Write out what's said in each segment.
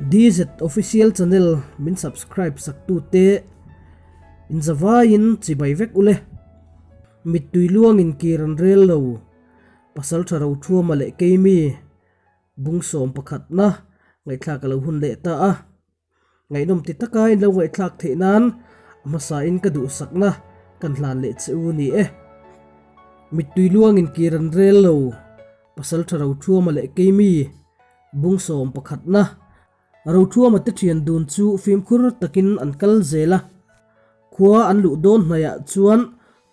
DZ Official Channel min subscribe sak tu te in zavaiin chibai vek ule. Mittui luangin kir an rel lo. Pasaltha Rothuama leh Keimi bung 11na ngaihthlak a lo hun leh ta a. Ngaihnawm ti taka in lo ngaihthlak theih nan a hmasain ka duhsakna kan hlan leh che u ni e. Mittui luangin kir an rel lo. Pasaltha Rothuama leh Keimi bung 11na Rothuama te thian dun chu fimkhur takin an kal zel a. Khua an luh dawn hnaiah chuan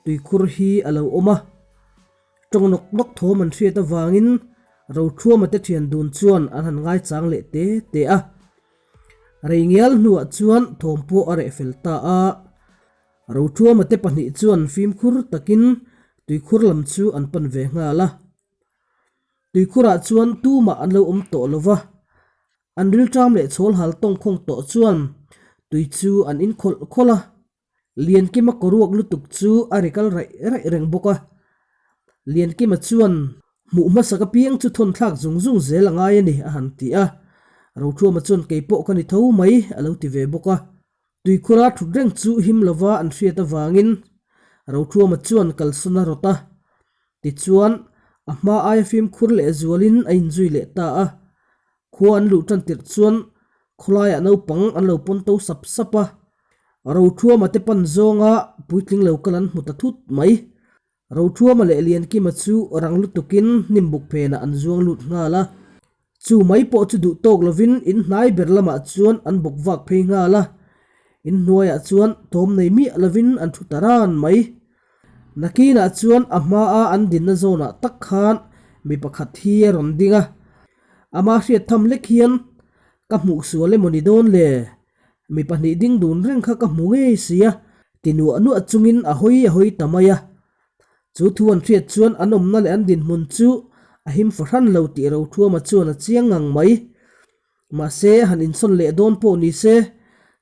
tuikhur hi a lo awm a. Tawng nawk nawk thawm an hriat avangin Rothuama te thian dun chuan an han ngaichang leh te te a. Rei ngial hnuah chuan thawm pawh a reh fel ta a. Rothuama te pahnih chuan fimkhur takin tuikhur lam chu an pan ve nghal a. Tuikhurah chuan tumah an lo awm tawh lo va. An rilṭam leh chhawl hal tawngkhawng tawh chuan tui chu an inkhawlh khawlh a. Liankima kawruak lutuk chu a ri kal raih raih reng bawk a. Liankima chuan hmuh hmasak apiang chu thawn thlak zung zung zel a ngai a ni a han ti a. Rothuama chuan kei pawh ka ni tho mai a lo ti ve bawk a. Tuikhura thut reng chu him lova an hriat avangin Rothuama chuan kalsawn a rawt a. Tichuan, a hma aia fimkhur leh zualin a inzui leh ta a. Khua an luh tan tirh chuan khawlaiah naupang an lo pawn to sap sap a, Rothuama te pan zawnga puitling lo kal an hmu ta thut mai. Rothuama leh Liankima chu rang lutukin hnim buk phenah an zuang lut nghal a. Chu mai pawh chu duh tawk lovin in hnai ber lamah chuan an bawk vak phei nghal a, in hnuaiah chuan thawm nei miah lovin an thu ta ran mai. Nakinah chuan a hmaa an dinna zawnah tak khan mi pakhat hi a rawn ding a, Ama hriat tham lek hian ka hmuh sual emaw ni dawn le? Mi pahnih ding dun reng kha ka hmu ngei sia, ti nuah nuah chungin a hawi a hawi ta mai a. Chu thu an hriat chuan an awmna leh an dinhmun chu a him fahran lo tih Rothuama chuan a chiang ngang mai. Mahse, han insawn leh dawn pawh ni se,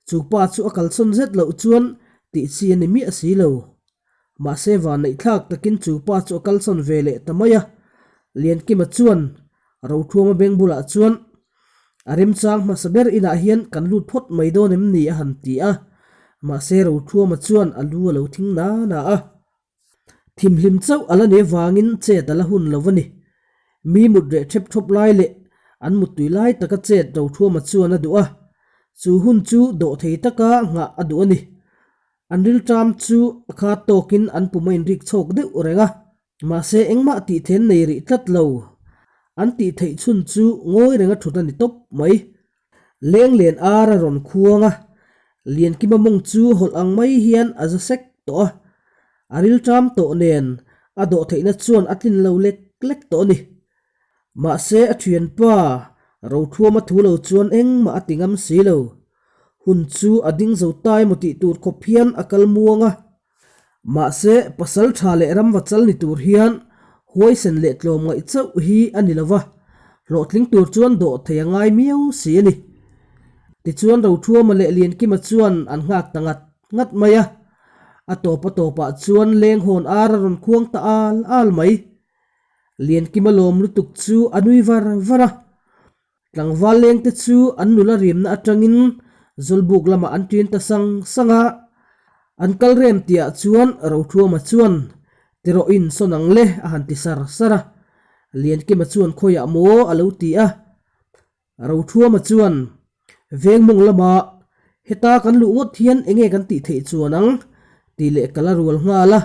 chu pa chu a kalsawn zet loh chuan tih chi a ni miah si lo. Mahse vanneihthlak takin chu pa chu a kalsawn ve leh ta mai a, Liankima chuan Rothuama beng bulah chuan a remchang hmasa ber inah hian kan lut phawt mai dawn em ni a han ti a, mahse Rothuama chuan a lu a lo thing na na a. Thimhlim chauh a la ni avangin chet a la hun lo a ni. Mi mut reh thep thawp lai leh an muttui lai taka chet Rothuama chuan a duh a, chu hun chu dawhthei taka nghah a duh a ni. An rilṭam chu a khat tawkin an pum a inrik chhawk deuh reng a, mahse engmah tih then nei rih tlat lo. An tih theih chhun chu ngawi renga thut a ni tawp mai. Leng len ar a rawn khuang a, Liankima mawng chu hawlh ang mai hian a za sek tawh a. A rilṭam tawh nen a dawh theihna chuan a tlin lo lek lek tawh a ni. Mahse a thianpa Rothuama thu lo chuan engmah a ti ngam si lo. Hun chu a ding zo ta emaw tih tur khawp hian a kal muang a. Mahse pasal tha leh ramva chal ni tur hian huaisen leh tlawm ngaih chauh hi a ni lo va, hlawhtling tur chuan dawh thei a ngai miau si a ni. Tichuan Rothuama leh Liankima chuan an nghak ta ngat ngat mai a. A tawp a tawpah chuan leng hawn ar a rawn khuang ta al al mai. Liankima lawm lutuk chu a nui var var a. Tlangval lengte chu an nula rimna atangin Zawlbuk lamah an ṭin ta sang sang a. An kal rem tihah chuan Rothuama chuan, Tirawh in sawn ang le a han ti sar sar a. Liankima chuan khawiah maw a lo ti a. Rothuama chuan, Veng mawng lamah heta kan luh ngawt hian enge kan tih theih chuan ang? tih leh kal a rual nghal a.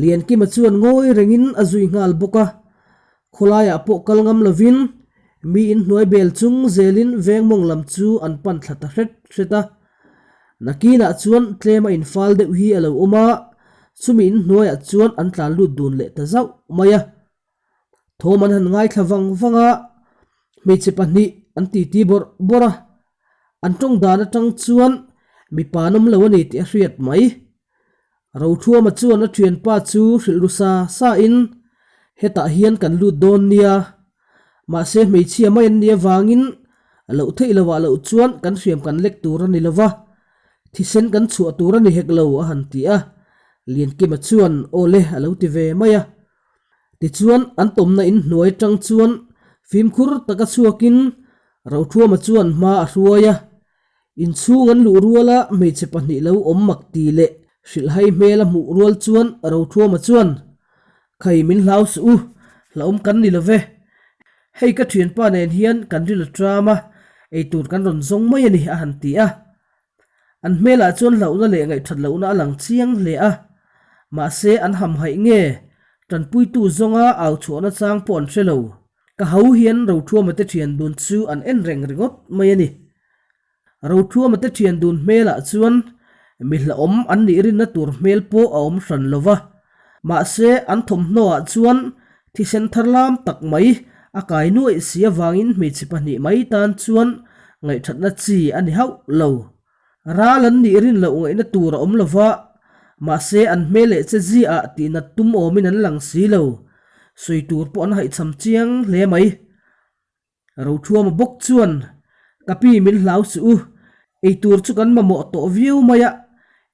Liankima chuan ngawi rengin a zui nghal bawk a. Khawlaiah pawh kal ngam lovin mi inhnuai bel chung zelin veng mawng lam chu an pan thla ta hret hret a. Nakinah chuan tlem a infal deuh hi a lo awm a, chumi inhnuaiah chuan an tlan lut dun leh ta zauh mai a. Thawm an han ngaithla vang vang a, hmeichhe pahnih an titi bawrh bawrh a, an tawng dan atang chuan mipa an awm lo a ni tih a hriat mai. Rothuama chuan a thianpa chu hrilh ru sa sa in, Hetah hian kan lut dawn nia, mahse hmeichhia mai an nih avangin loh theih loh ah loh chuan kan hriam kan lek tur a ni lo va, thisen kan chhuah tur a ni hek lo a han ti a. Liankima chuan aw le a lo ti ve mai a. Tichuan, an tawmna in hnuai tang chuan fimkhur taka chhuakin. Rothuama chuan hma a hruai a, inchhung an luh ruala hmeichhe pahnih lo awm mak ti leh hrilhhai hmel a hmuh rual chuan Rothuama chuan, Khai min hlau suh u, hlauhawm kan ni lo ve. Hei ka thianpa nen hian kan ril a tram a, eitur kan rawn zawng mai a ni a han ti a. An hmelah chuan hlauhna leh ngaihthat lohna a lang chiang hle a, mahse an hamhaih nge tanpuitu zawnga au chhuahna chang pawh an hre lo. Ka ho hian Rothuama te thian dun chu an en reng ringawt mai a ni. Rothuama te thian dun hmelah chuan mi hlauhawm an nih rinna tur hmel pawh a awm hran lo va, mahse an thawmhnaw ah chuan thisen thar lam tak mai a kai nuaih si avangin hmeichhe pahnih mai tan chuan ngaihthatna chi a ni hauh lo. Ral an nih rin loh ngaihna tur a awm lo va, mahse an hmel leh che ziah tihnat tum awmin an lang si lo. Sawi tur pawh an haihchham chiang hle mai. Rothuama bawk chuan, Ka pi min hlau suh u, eitur chu kan mamawh tawh viau mai a,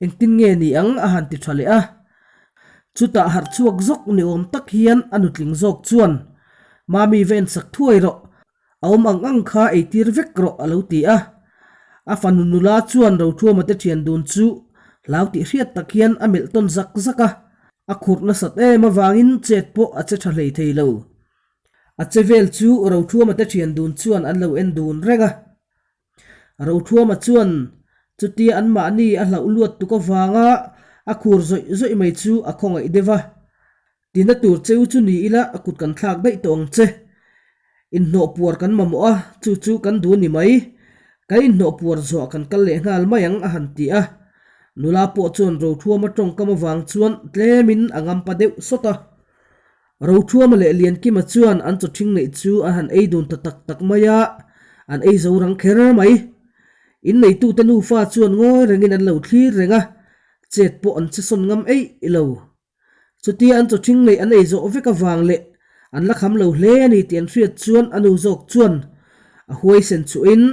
engtin nge ni ang a han ti tha leh a. Chutah harh chhuak zawk ni awm tak hian a nutling zawk chuan, Mami va ensak thuai rawh, a awm ang ang kha eitir vek rawh a lo ti a. A fanu nula chuan Rothuama te thian dun chu hlau tih hriat tak hian a melh tawn zak zak a, a khurh nasat em avangin chet pawh a che tha hlei thei lo. A che vel chu Rothuama te thian dun chuan an lo en dun reng a. Rothuama chuan chutia anmahni a hlauh luat tuk avanga a khur zawih zawih mai chu a khawngaih deuh a. Tina tur cheu chu ni ila a kut kan thlak daih tawh ang che. Inhnawh puar kan mamawh a, chu chu kan duh ni mai. Kan inhnawh puar zawh kan kal leh nghal mai ang a han ti a. Nula pawh chuan Rothuama tawngkam avang chuan tlemin a ngampa deuh sawt a. Rothuama leh Liankima chuan an chaw ṭhing neih chu an han ei dun ta tak tak mai a, an ei zo rang kher mai. Inneitute nufa chuan ngawi rengin an lo thlir reng a, chet pawh an che sawn ngam eih lo. Chutia an chaw ṭhing neih an ei zawh vek avang leh an la kham lo hle a ni tih an hriat chuan a nu zawk chuan a huaisen chuhin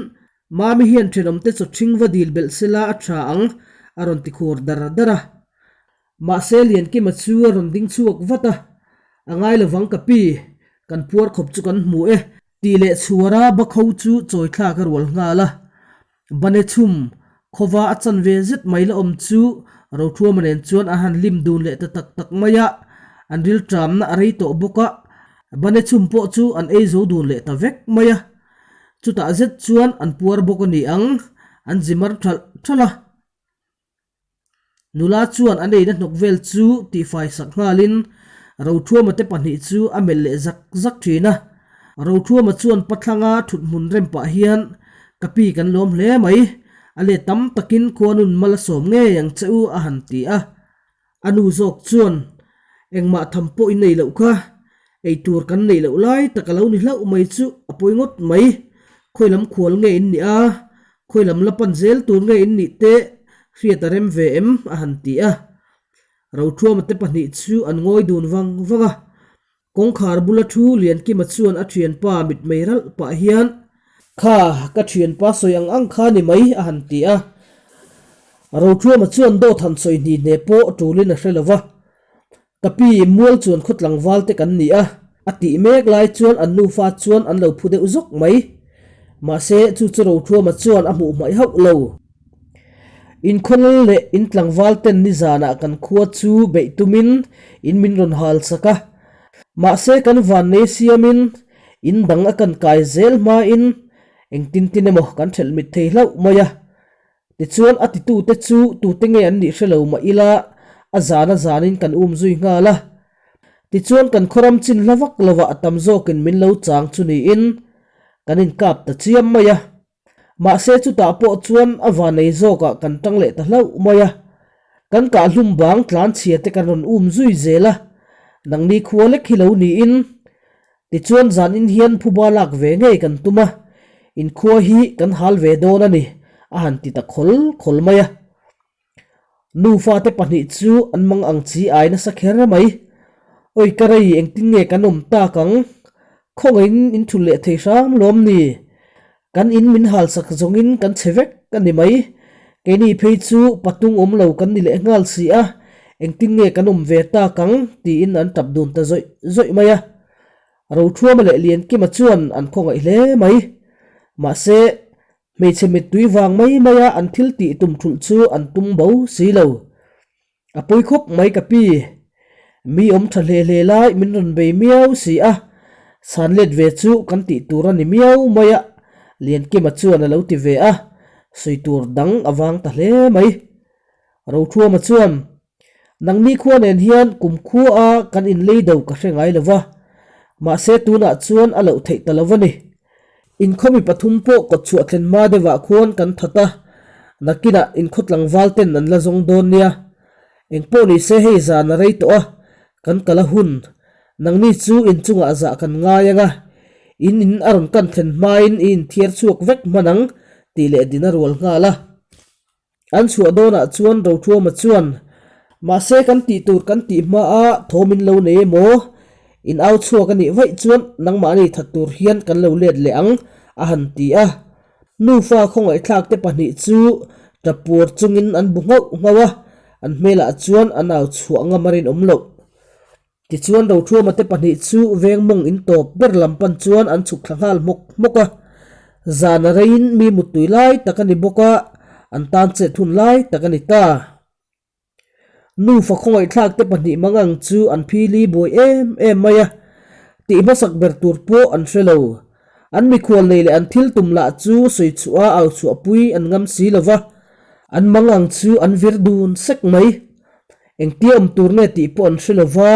Mami hian ṭhenawmte chaw ṭhing va dil belh sela a ṭha ang a rawn ti khur dar dar a. Mahse Liankima chu a rawn ding chhuak vat a, A ngai lovang ka pi, kan puar khawp chu kan hmu e, tih leh chhuara Bakho chu chawi thlak a rual nghal a. Bane chhum, khawva a chan ve zet mai la awm chu Rothuama nen chuan an han lim dun leh ta tak tak mai a, an rilṭamna a rei tawh bawk a, Bane chhum pawh chu an ei zo dun leh ta vek mai a. Chutah zet chuan an puar bawk a ni ang, an zi mar ṭhalh ṭhalh a. Nula chuan a neihna hnawk vel chu tihfai sak nghalin Rothuama te pahnih chu a melh leh zak zak thin a. Rothuama chuan pathlanga thut hmun rem pah hian, Ka pi kan lawm hle mai, a let tam takin khuanun mal a sawm ngei ang che u a han ti a. A nu zawk chuan, Engmah tham pawh i nei loh kha, eitur kan neih loh lai tak a lo ni hlauh mai chu a pawi ngawt mai. Khawi lam khual nge in nih a, khawi lam la pan zel tur nge in nih te hriat a rem ve em? a han ti a. Rothuama te pahnih chu an ngawi dun vang vang a. Kawngkhar bula thu Liankima chuan a thianpa mitmei ralh pah hian, Kha, ka thianpa sawi ang ang kha ni mai, a han ti a. Rothuama chuan dawt han sawi hni hne pawh tulin a hre lo va. Ka pi, mual chuan khaw tlangval te kan ni a, a tih mek lai chuan an nufa chuan an lo phu deuh zawk mai. Mahse, chu chu Rothuama chuan a hmuh hmaih hauh lo. Inkhawlal leh in tlangval ten nizanah kan khua chu beih tumin in min rawn hal sak a. Mahse kan vannei siamin in dang a kan kai zel hmain engtin tin emaw kan thelh mit thei hlauh mai a. Tichuan a titute chu tute nge an nih hre lo mah ila a zan a zanin kan um zui nghal a. Tichuan kan khawram chin hla vak lovah a tam zawkin min lo chang chu niin kan inkap ta chiam mai a. Mahse chutah pawh chuan a vanei zawkah kan tang leh ta hlauh mai a, kan kah hlum bang tlan chhia te kan rawn um zui zel a, nangni khua lek hi lo niin. Tichuan zanin hian phuba lak ve ngei kan tum a, inkhua hi kan hal ve dawn a ni, a han ti ta khawl khawl mai a. Nufa te pahnih chu an mang ang chi ai nasa kher mai. Oi ka rei engtin nge kan awm tak ang? Khawngaihin in thul leh thei hram lawm ni? Kan in min hal sak zawngin kan chhe vek a ni mai. Keini phei chu patung awm lo kan ni leh nghal si a, engtin nge kan awm ve tak ang? tiin an tap dun ta zawih zawih mai a. Rothuama leh Liankima chuan an khawngaih hle mai. Mahse, hmeichhe mittui vang mai maia an thil tih tum thulh chu an tum bo si lo. A pawi khawp mai ka pi. Mi awm tha hle hle lai min rawn bei miau si a, chhan let ve chu kan tih tur a ni miau mai a, Liankima chuan a lo ti ve a, sawi tur dang a vang ta hle mai. Rothuama chuan, Nangni khua nen hian kum khua a kan inlei do ka hre ngai lo va, mahse tunah chuan a loh theih ta lo va ni. Inkhaw mi pathum pawh kawt chhuah thlen hma deuhah khuan kan that a, nakinah inkhaw tlangval ten an la zawng dawn nia. Engpawh ni se hei zan a rei tawh a, kan kal a hun. Nangni chu inchungah zah kan ngai ang a, in in a rawn kan thlen hmain i inthiar chhuak vek hman ang tih leh din a rual nghal a. An chhuah dawnah chuan Rothuama chuan, Mahse kan tih tur kan tih hmaa thawm in lo nei emaw? In au chhuak a nih vaih chuan nangmahni that tur hian kan lo let leh ang, a han ti a. Nufa khawngaihthlak te pahnih chu tap puar chungin an bu nghauh nghauh a, an hmelah chuan an au chhuah ngam a rinawm loh. Tichuan Rothuama te pahnih chu veng mawng in tawp ber lam pan chuan an chhuk thla nghal hmawk hmawk a. Zan a reiin mi muttui lai tak a ni bawk a, an tan chet hun lai tak a ni ta. Nufa khawngaihthlak te pahnih mang ang chu an phili buai em em mai a, tih hmasak ber tur pawh an hre lo. An mikhual nei leh an thil tum lah chu sawi chhuah a au chhuahpui an ngam si lo va, an mang ang chu an vir dun sek mai. Engtia awm tur nge tih pawh an hre lo va,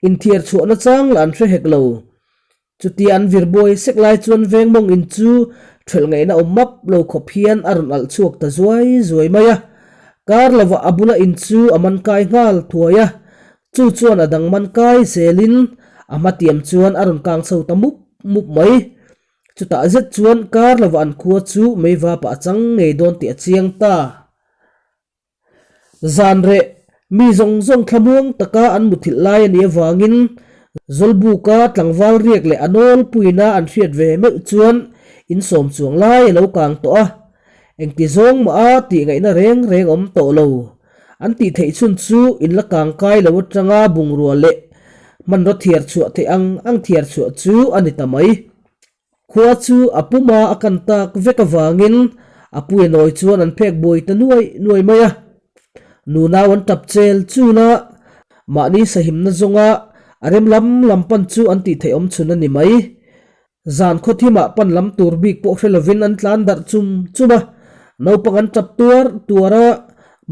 inthiar chhuahna chang lah an hre hek lo. Chutia an vir buai sek lai chuan veng mawng in chu ṭhelh ngaihna awm map lo khawp hian a rawn alh chhuak ta zuai zuai mai a. Kar lovah a bula in chu a man kai nghal thuai a, chu chuan a dang man kai zelin a hmatiam chuan a rawn kang chho ta mup mup mai. Chutah zet chuan kar lovah an khua chu meivapah a chang ngei dawn tih a chiang ta. Zan reh, mi zawng zawng thlamuang taka an muthilh lai a nih avangin Zawlbuka tlangval riak leh a nawlpuina an hriat ve meuh chuan insawm chuang lai a lo kang tawh a. Engti zawng mah a tih ngaihna reng reng awm tawh lo. An tih theih chhun chu in la kang kai lo atanga bungrua leh hmanraw thiar chhuah theih ang ang thiar chhuah chu a ni ta mai. Khua chu a puma a kan tak vek avangin a puia nawi chuan an phek buai ta nuai nuai mai a. Nunau an tap chel chul a, mahni sahimna zawnga a rem lam lam pan chu an tih theih awm chhun a ni mai. Zan khaw thimah pan lam tur bik pawh hre lovin an tlan darh chum chum a, naupang an tap tuar tuar a,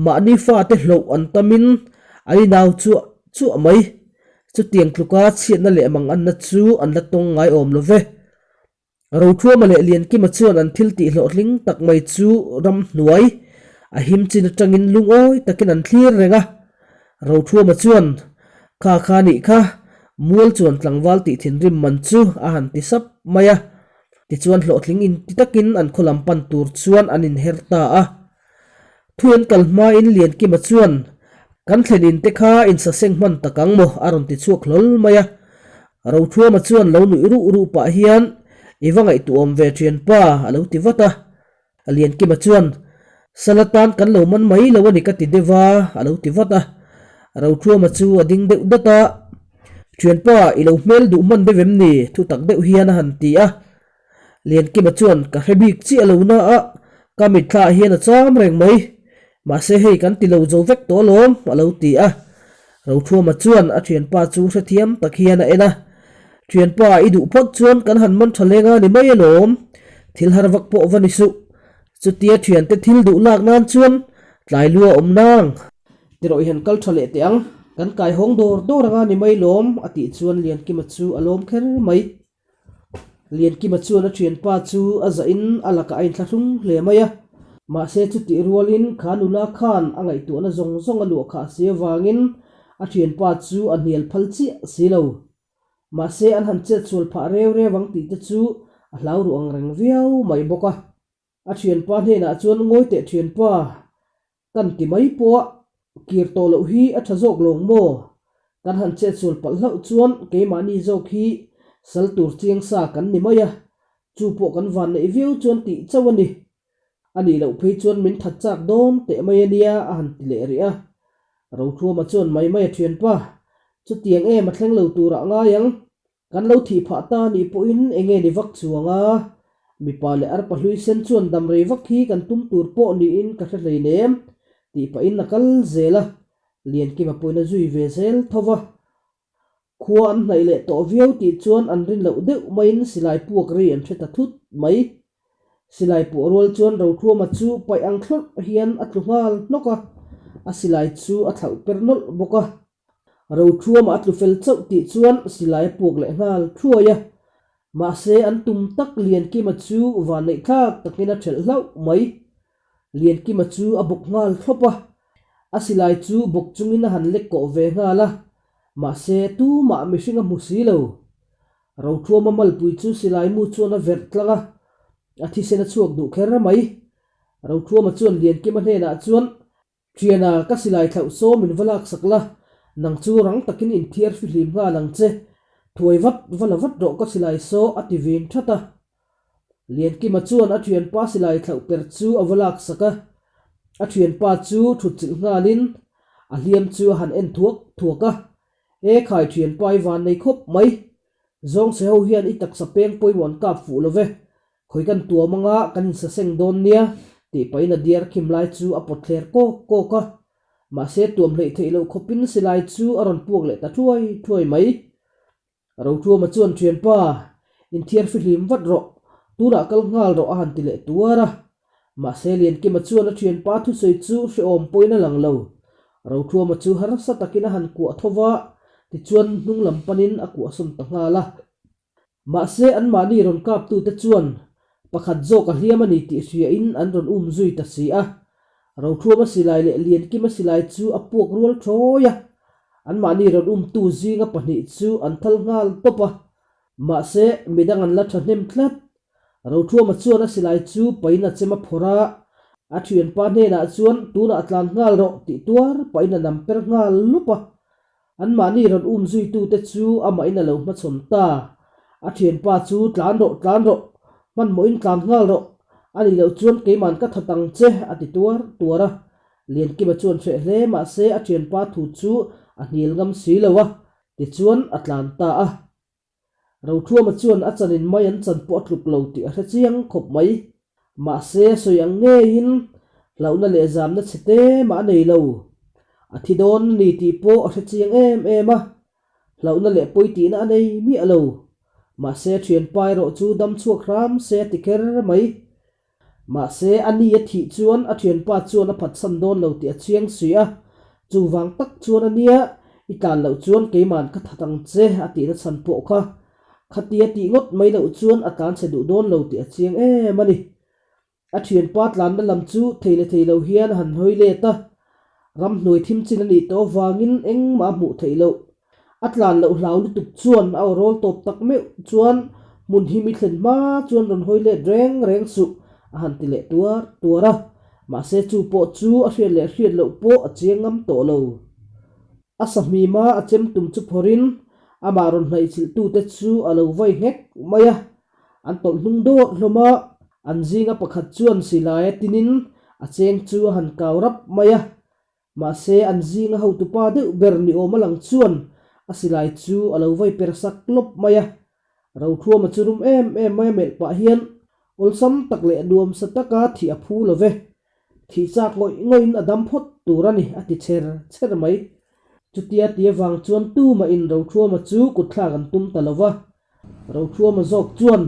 mahni fate hloh an tamin an inau chuah chuah mai. Chutiang tluka chhiatna leh manganna chu an la tawng ngai awm lo ve. Rothuama leh Liankima chuan an thil tih hlawhtling tak mai chu ramhnuai a him chin atangin lungawi takin an thlir reng a. Rothuama chuan, Kha kha nih kha, mual chuan tlangval tih thinrim man chu a han ti sap mai a. Tichuan hlawhtling inti takin an khaw lam pan tur chuan an inher ta a. Thu an kal hmain Liankima chuan, Kan thlen in te kha insaseng hman tak ang maw? a rawn ti chhuak hlawl mai a. Rothuama chuan lo nuih ruh ruh pah hian, I va ngaihtuahawm ve thianpa, a lo ti vat a. Liankima chuan, Sala tan kan lo man mai lo a ni ka ti deuh a, a lo ti vat a. Rothuama chu a ding deuh dat a, Thianpa, i lo hmel duh hman deuh em ni? Thutak deuh hian a han ti a. Liankima chuan ka hre bik chiah lo na a, ka mitthla ah hian a cham reng mai. Mahse hei kan ti lo zo vek tawh alawm, a lo ti a. Rothuama chuan a thianpa chu hrethiam tak hian a en a. Thianpa i duh phawt chuan kan han man tha leng a ni mai alawm, thil har vak pawh va ni suh. Chutia thiante thil duh lak nan chuan tlai lu a awm nang. Tirawh i han kal tha leh teh ang, kan kai hawng dawr dawr anga ni mai lawm, a tih chuan Liankima chu a lawm kher mai. Liankima chuan a thianpa chu a zahin a lakah a inthlahrung hle mai a. Mahse chutih rualin kha nula khan a ngaihtuahna zawng zawng a luah khah si avangin a thianpa chu a hnial phal chiah si lo. Mahse an han chetsual phah reu reu ang tih te chu a hlau ruh ang reng viau mai bawk a. A thianpa hnenah chuan ngawi teh thianpa, kan ti mai pawh a, kir tawh loh hi a tha zawk lawng maw? Kan han chetsual palh hlauh chuan keimahni zawk hi sal tur chiang sa kan ni mai a, chu pawh kan van neih viau chuan tih chauh a ni. A nih loh phei chuan min that chak dawn teh mai a nia a han ti leh rih a. Rothuama chuan mai mai a thianpa, chutiang em a thleng lo turah ngai ang. Kan lo thih phah ta nih pawhin eng nge ni vak chuang a, Mipa leh arpa hlui sen chuan dam rei vak hi kan tum tur pawh niin ka hre hleinem, tih pahin a kal zel a, Liankima pawhin a zui ve zel tho va. Khua an hnaih leh tawh viau tih chuan an rin loh deuh maiin silai puak ri an hre ta thut mai. Silai puah rual chuan Rothuama chu paih ang thlawrh hian a tlu nghal hnawk a, a silai chu a thlauh per nawlh bawk a. Rothuama a tlu fel chauh tih chuan silai a puak leh nghal thuai a, mahse an tum tak Liankima chu vanneih thlak takin a thelh hlauh mai. Liankima chu a bawk nghal thlawp a, a silai chu bawk chungin a han lek kawh ve nghal a, mahse tumah mihring a hmu si lo. Rothuama malpui chu silai mu chuan a verh tlang a, a thisen a chhuak duh kher mai. Rothuama chuan Liankima hnenah chuan, Thiana, ka silai thlauh saw min va laksak la, nang chu rang takin inthiar fihlim nghal ang che. Thuai vat va la vat rawh ka silai saw a ti vin that a. Liankima chuan a thianpa silai thlauh per chu a va laksak a, a thianpa chu thut chilh nghalin a hliam chu a han en thuak thuak a, E khai thianpa i van nei khawp mai, zawngchhe ho hian i taksa peng pawimawh an kap fuh lo ve, khawi kan tuam anga kan insaseng dawn nia tih pahin a diar khim lai chu a pawt thler kawk kawk a, mahse tuam hleih theih loh khawpin silai chu a rawn puak leh ta thuai thuai mai. Rothuama chuan thianpa, inthiar fihlim vat rawh, tunah kal nghal rawh a han ti leh tuar a. Mahse Liankima chuan a thianpa thusawi chu hrehawm pawhin a lang lo. Rothuama chu harsa takin a han kuah tho va, tichuan hnung lam panin a kuahsawn ta nghal a. Mahse anmahni rawn kaptute chuan pakhat zawk a hliam a ni tih hriain an rawn um zui ta si a. Rothuama silai leh Liankima silai chu a puak rual thawi a. Anmahni rawn umtu zinga pahnih chu an thal nghal tawp a, mahse midang an la thahnem tlat. Rothuama chuan a silai chu pain a chem a phawrh a, a thianpa hnenah chuan tunah tlan nghal rawh tih tuar pain a nam per nghal lup a. Anmahni rawn um zuitute chu amahin a lo hmachhawn ta. A thianpa chu tlan rawh tlan rawh, hmanhmawhin tlan nghal rawh, a nih loh chuan keiman ka that ang che a ti tuar tuar a. Liankima chuan hreh hle mahse a thianpa thu chu a hnial ngam si lo a, tichuan a tlan ta a. Rothuama chuan a chanin mai an chan pawh a tluk lo tih a hre chiang khawp mai. Mahse a sawi ang ngeiin hlauhna leh zamna chhe te mah a nei lo. A thi dawn a ni tih pawh a hre chiang em em a, hlauhna leh pawi tihna a nei miah lo. Mahse a thianpa erawh chu dam chhuak hram se a ti kher mai. Mahse, a ni a thih chuan a thianpa chuan a phatsan dawn lo tih a chiang si a, chuvang tak chuan a nia, i tlan loh chuan keiman ka that ang che a tihna chhan pawh kha khatia tih ngawt mai loh chuan a tlan chhe duh dawn lo tih a chiang em a ni. A thianpa tlanna lam chu thei leh thei lo hian a han hawi let a, ramhnuai thim chin a nih tawh avangin engmah a hmuh theih loh. A tlan loh hlau lutuk chuan a aw rawl tawp tak meuh chuan hmun hi mi thlen hma chuan rawn hawi let reng reng suh a han ti leh tuar tuar a, mahse chu pawh chu a hriat leh hriat loh pawh a chiang ngam tawh lo. A sahmima a chem tum chu phawrhin amah rawn hnaihchilh tute chu a lo vai nghek mai a, an tawlh hnung dawt hlawm a, an zinga pakhat chuan silai a tinin a cheng chu a han kau rap mai a, Mahse, an zinga hotupa deuh ber ni awm a lang chuan a silai chu a lo vai per sak lawp mai a. Rothuama chu rum em em mai a melh pah hian awlsam tak leh nuamsa taka thih a phu lo ve. Thih chak ngawih ngawhin a dam phawt tur a ni, a ti chher chher mai. Chutia ti avang chuan tumahin Rothuama chu kutthlak an tum ta lo va. Rothuama zawk chuan,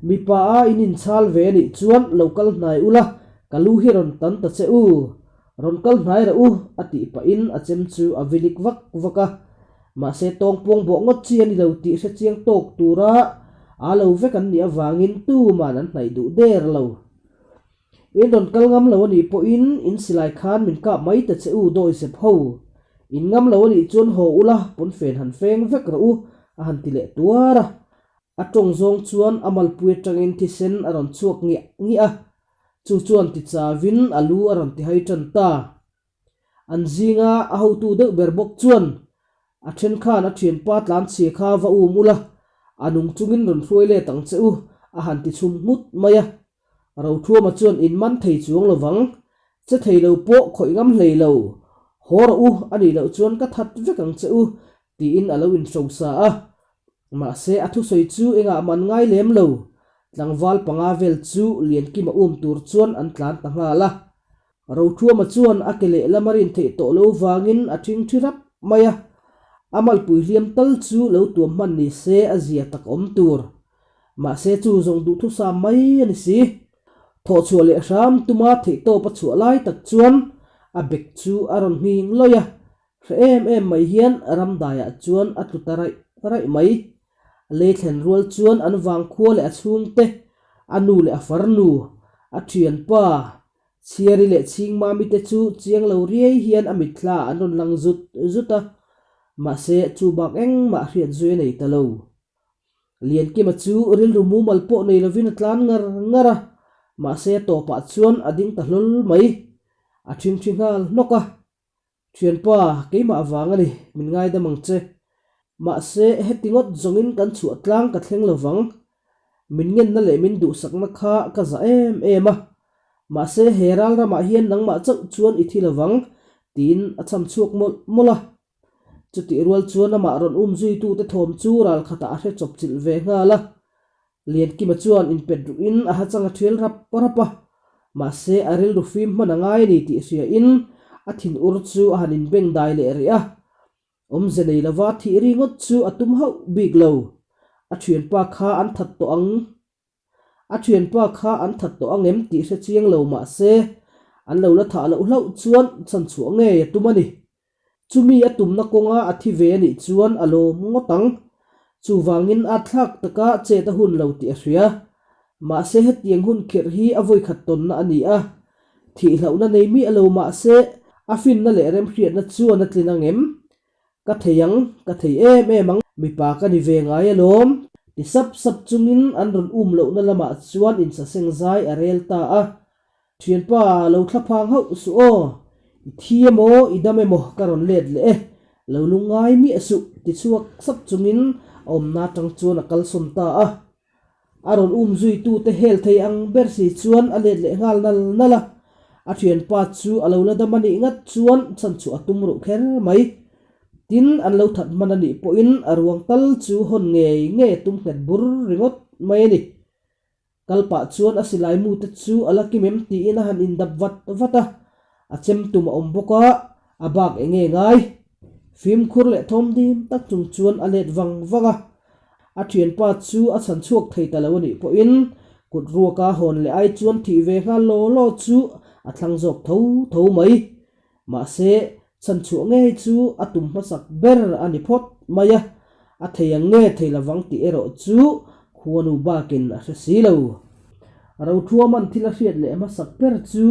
Mipa a in inchhal ve a nih chuan lo kal hnai ula, ka lu hi rawn tan ta che u. Rawn kal hnai reh u, a tih pahin a chem chu a vilik vak vak a. Mahse tawngpuang bawh ngawt chi a ni lo tih hre chiang tawk tura aa lo vek an nih avangin tuman an hnaih duh der lo. In rawn kal ngam lo a nih pawhin in silai khan min kap mai ta che u dawi zep ho. In ngam lo a nih chuan haw ula pawnfen han feng vek rawh u a han ti leh tuar a. A tawng zawng chuan a malpui atangin thisen a rawn chhuak ngiah ngiah a, chu chuan ti chavin a lu a rawn ti hai tan ta. An zinga a hotu deuh ber bawk chuan a then khan a thianpa tlanchhia kha va um ula, a nung chungin rawn hruai let ang che u a han ti chhum nghut mai a. Rothuama chuan in man thei chuang lovang, che thei lo pawh khawih ngam hlei lo, haw rawh u a nih loh chuan ka that vek ang che u tiin a lo inhrosa a. Mahse a thusawi chu engah man ngai lem lo. Tlangval panga vel chu Liankima um tur chuan an tlan ta nghal a. Rothuama chuan a ke lehlam a rin theih tawh lo vangin a ṭhing ṭhi rap mai a. A malpui hliam tal chu lo tuam hman ni se a zia tak awm tur. Mahse chu zawng duhthusam mai a ni si. Thawhchhuah leh hram tuma theihtawp a chhuah lai tak chuan a bek chu a rawn nghing lawih a, hre em em mai hian ramdaiah chuan a tlu ta raih raih mai. Lei thlen rual chuan an vangkhua leh a chhungte, a nu leh a farnu, a thianpa, Chhiari leh Chhingmami te chu chiang lo riai hian a mitthla an rawn lang zut zut a, mahse chu bak engmah hriat zui a nei ta lo. Liankima chu rilru mumal pawh nei lovin a tlan ngar ngar a, mahse a tawpah chuan a ding ta hlawl mai. A ṭhingṭhi nghal hnawk a, Thianpa, keimah vang a ni, min ngaidam ang che. Mahse, heti ngawt zawngin kan chhuah tlang ka thleng lo vang. Min ngenna leh min duhsakna kha ka za em em a. Mahse, he ral ramah hian nangmah chauh chuan i thi lo vang, tiin a cham chhuak mawlh mawlh a. Chutih rual chuan amah rawn um zuitute thawm chu ral khatah a hre chawp chilh ve nghal a. Liankima chuan inpet ruhin a hachang a thial rap rap a, mahse a rilru fim hman a ngai a ni tih hriain a thin ur chu a han inbeng dai leh rih a. Awmze nei lova thih ri ngawt chu a tum hauh bik lo. A thianpa kha an that tawh ang. A thianpa kha an that tawh ang em tih hre chiang lo mahse an lo la thah loh hlauh chuan chhanchhuah ngei a tum a ni. Chumi a tumna kawnga a thi ve a nih chuan a lawm ngawt ang. Chuvangin a thlak taka chet a hun lo tih a hria. Mahse hetiang hun khirh hi a vawikhat tawnna a ni a. Thihlohna nei miah lo mahse a finna leh remhriatna chuan a tlin ang em? Ka thei ang, ka thei em em ang, mipa ka ni ve ngai alawm, ti sap sap chungin an rawn um lohna lamah chuan insaseng zai a rel ta a. Thianpa, lo thla phang hauh suh aw, i thi emaw i dam emaw ka rawn let leh e, lo lungngai miah suh, ti chhuak sap chungin a awmna atang chuan a kalsawn ta a. A rawn um zuitute hel thei ang ber si chuan a let leh nghal nal nal a, a thianpa chu a lo la dam a nih ngat chuan chhanchhuah a tum ruh kher mai. Tin, an lo that hman a nih pawhin a ruang tal chu hawn ngei ngei a tum nghet bur ringawt mai a ni. Kal pah chuan a silai mu te chu a la kim em tiin a han indap vat vat a, a chem tum a awm bawk a, a bak eng nge ngai? Fimkhur leh thawm dim tak chung chuan a let vang vang a, a thianpa chu a chhan chhuak thei ta lo a nih pawhin kut ruaka hawn leh ai chuan thih ve nghal law law chu a thlang zawk tho tho mai. Mahse, chhanchhuah ngei chu a tum hmasak ber a ni phawt mai a, a thei ang nge thei lovang tih erawh chu khuanu bakin a hre si lo. Rothuaman thil a hriat leh hmasak ber chu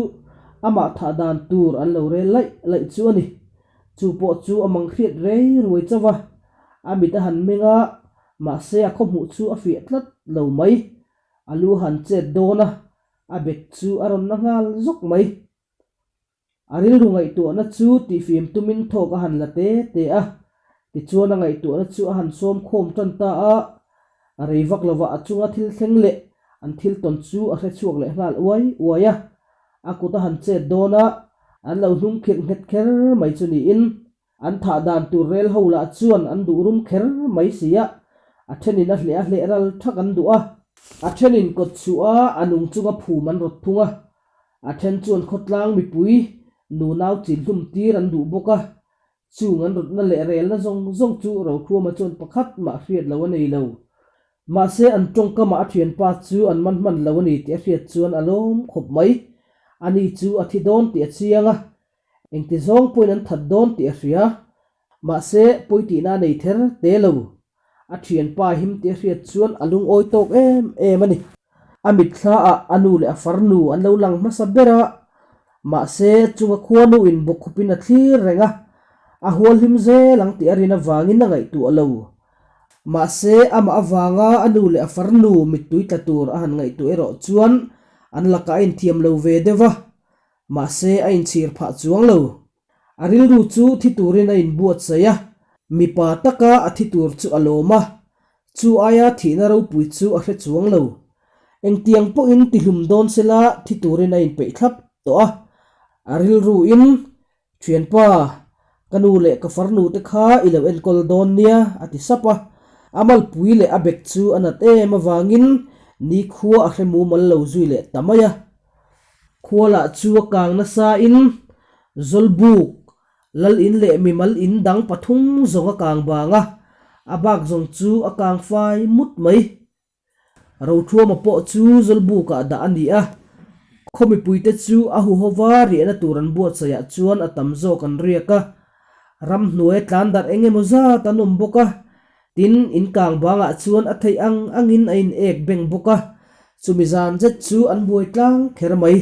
amah thah dan tur an lo rel laih laih chu a ni. Chu pawh chu a mang hriat rei ruai chauh a, a mit a han meng a, mahse a khawhmuh chu a fiah tlat lo mai. A lu han chet dawn a, a bek chu a rawn na nghal zawk mai. A rilru ngaihtuahna chu tihfim tumin thawk a han la te te a, tichuan a ngaihtuahna chu a han sawm khawm tan ta a, a rei vak lovah a chunga thil thleng leh an thil tawn chu a hre chhuak leh nghal uai uai a, a kut a han chet dawn a, an lo hnung khirh nghet kher mai chu niin an thah dan tur rel ho lah chuan an duh rum kher mai si a, a thenin a hleh a hleh ral thak an duh a, a thenin kawt chhuah a a nung chunga phum an rawt thung a, A then chuan khawtlang mipui nunau chin hlum tir an duh bawk a, chung an rawtna leh relna zawng zawng chu Rothuama chuan pakhat mah hriat lo a nei lo. Mahse an tawngkamah a thianpa chu an man hman lo a ni tih a hriat chuan a lawm khawp mai. Ani chu a thi dawn tih a chiang a, engti zawng pawhin an that dawn tih a hria. Mahse pawitihna a nei ther te lo. A thianpa him tih a hriat chuan a lungawi tawk em em a ni. A mitthla ah a nu leh a farnu an lo lang hmasa ber a, mahse chunga khuanu in bawkhup in a thlir reng a, a hual hlim zel ang tih a rin avangin a ngaihtuah lo. Mahse amah avanga a nu leh a farnu mittui tla tur a han ngaihtuah erawh chuan an lakah a inthiam lo ve deuh va, mahse a inchhir phah chuang lo. A rilru chu thi turin a inbuatsaih a, mipa taka a thi tur chu a lawm a, chu aia thihna ropui chu a hre chuang lo. Engtiang pawhin tihlum dawn sela thi turin a inpeih thlap tawh a, a rilruin, Thianpa, ka nu leh ka farnu te kha i lo enkawl dawn nia, a ti sap a. A malpui leh a bek chu a nat em avangin Nikhua a hre mumal lo zui leh ta mai a. Khua lah chu a kang nasa in Zawlbuk, Lal in leh mimal in dang pathum zawng a kang bang a, a bak zawng chu a kang fai mut mai. Rothuama pawh chu Zawlbukah dah a ni a, khaw mipuite chu a huhova riahna tur an buatsaihah chuan a tam zawk an riak a, ramhnuai tlan darh eng emaw zat an awm bawk a, tin in kang bangah chuan a theih ang angin a in ek beng bawk a, chumi zan zet chu an buai tlang kher mai.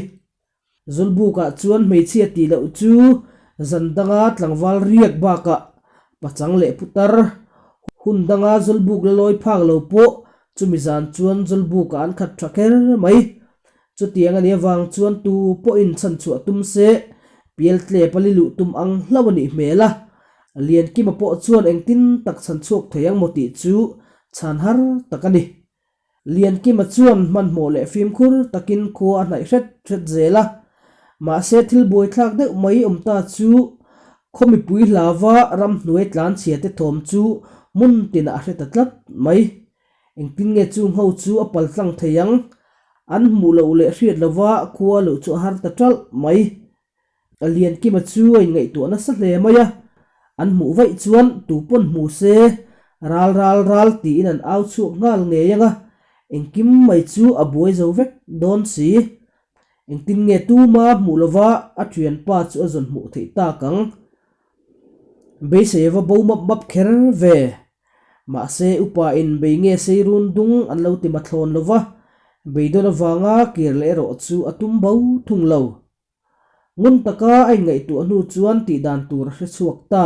Zawlbukah chuan hmeichhia tih loh chu zan danga tlangval riak bakah pachang leh putar hun danga Zawlbuk la lawi phak lo pawh chumi zan chuan Zawlbukah an khat tha kher mai. Chutiang a nih avang chuan tu pawhin chhanchhuah tum se pialtlep a li luh tum ang hlauh a nih hmel a. Liankima pawh chuan engtin tak chhanchhuak thei ang maw tih chu chhan har tak a ni. Liankima chuan hmanhmawh leh fimkhur takin khua a hnaih hret hret zel a, mahse thil buaithlak deuh mai awm ta chu khaw mipui hlava ramhnuai tlanchhia te thawm chu hmun tinah a hre ta tlat mai. Engtin nge chung ho chu a pal tlang thei ang? An hmuh loh leh hriat lova khua luh chu a har ta ṭalh mai. A Liankima chu a inngaihtuah nasa hle mai a, an hmuh vaih chuan tu pawn hmu se, ral ral ral tiin an au chhuak nghal ngei ang a, engkim mai chu a buai zo vek dawn si. Engtin nge tuma hmuh lova a thianpa chu a zawn hmuh theih tak ang? Beisei a va bo map map kher ve. Mahse upa in bei nge sei run dung an lo ti mathlawn lova, beidawn avanga kir leh erawh chu a tum bo thung lo. Ngun taka a inngaihtuah hnu chuan tih dan tur a hre chhuak ta.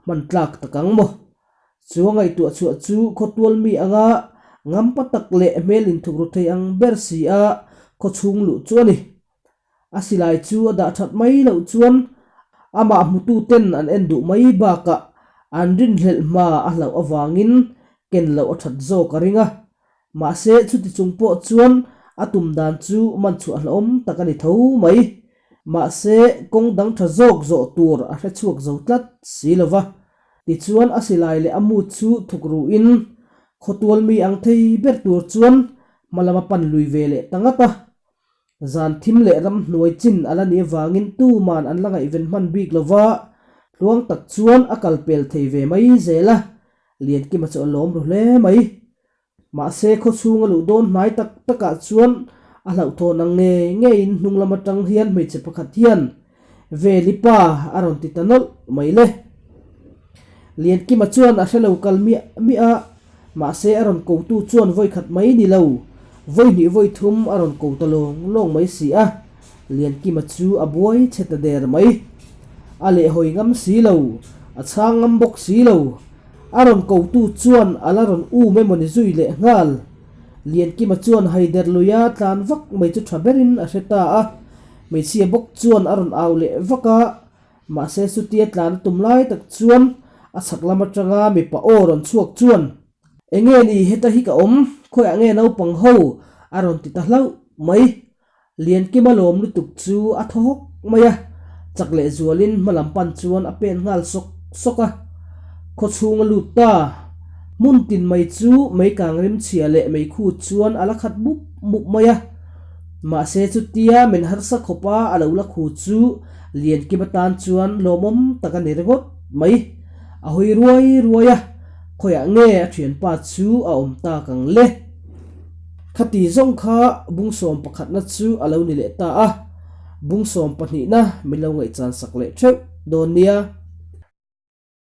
Hman tlak tak ang maw? Chu a ngaihtuah chhuah chu khawtual mi anga ngampa tak leh hmel inthuk ru thei ang ber si a khaw chhung luh chu a ni. A silai chu a dah that mai loh chuan amah hmutu ten an en duh mai bakah an rinhlelh hma a hlauh avangin ken loh a that zawk a ring a. Mahse, chuti chung pawh chuan a tum dan chu man chhuah hlauhawm tak a ni tho mai. Mahse, kawng dang tha zawk zawh tur a hre chhuak zo tlat si lo va. Tichuan, a silai leh a mut chu thuk ruhin khawtual mi ang thei ber tur chuan hma lama pan lui ve leh ta ngat a. Zan thim leh ramhnuai chin a la nih avangin tuman an la ngaihven hman bik lo va, tluang tak chuan a kal pel thei ve mai zel a. Liankima chu a lawm ru hle mai. Mahse, khawchhung a luh dawn hnai tak takah chuan a hlauhthawn ang ngei ngeiin hnung lam atang hian hmeichhe pakhat hian Veli pa a rawn ti ta nawlh mai le. Liankima chuan a hre lo kal miah miah a, mahse a rawn kotu chuan vawi khat mai ni lo, vawi hnih vawi thum a rawn ko ta lawng lawng mai si a, Liankima chu a buai chhe ta der mai. A lehhawi ngam si lo, a chhang ngam bawk si lo. A rawn kotu chuan a la rawn um emaw ni zui leh nghal. Liankima chuan haider luia tlan vak mai chu tha berin a hre ta a, hmeichhia bawk chuan a rawn au leh vak a, mahse chutia tlan a tum lai tak chuan a chhak lam atanga mipa aw rawn chhuak chuan, Enge ni heta hi ka awm, khawiah nge naupang ho? a rawn ti ta hlauh mai. Liankima lawm lutuk chu a thaw hawk mai a, chak leh zualin hma lam pan chuan a pen nghal sawk sawk a. Khaw chhung a lut ta, hmun tin mai chu mei kang rim chhia leh mei khu chuan a la khat mup mup mai a. Mahse chutia men harsa khawpa a lo la khu chu Liankima tan chuan lawmawm tak a ni ringawt mai. A hawi ruai ruai a, khawiah nge a thianpa chu a awm tak ang le? Khati zawng kha bungsawm pakhatna chu a lo ni leh ta a, bungsawm pahnihna min lo ngaihchan sak leh theuh dawn nia.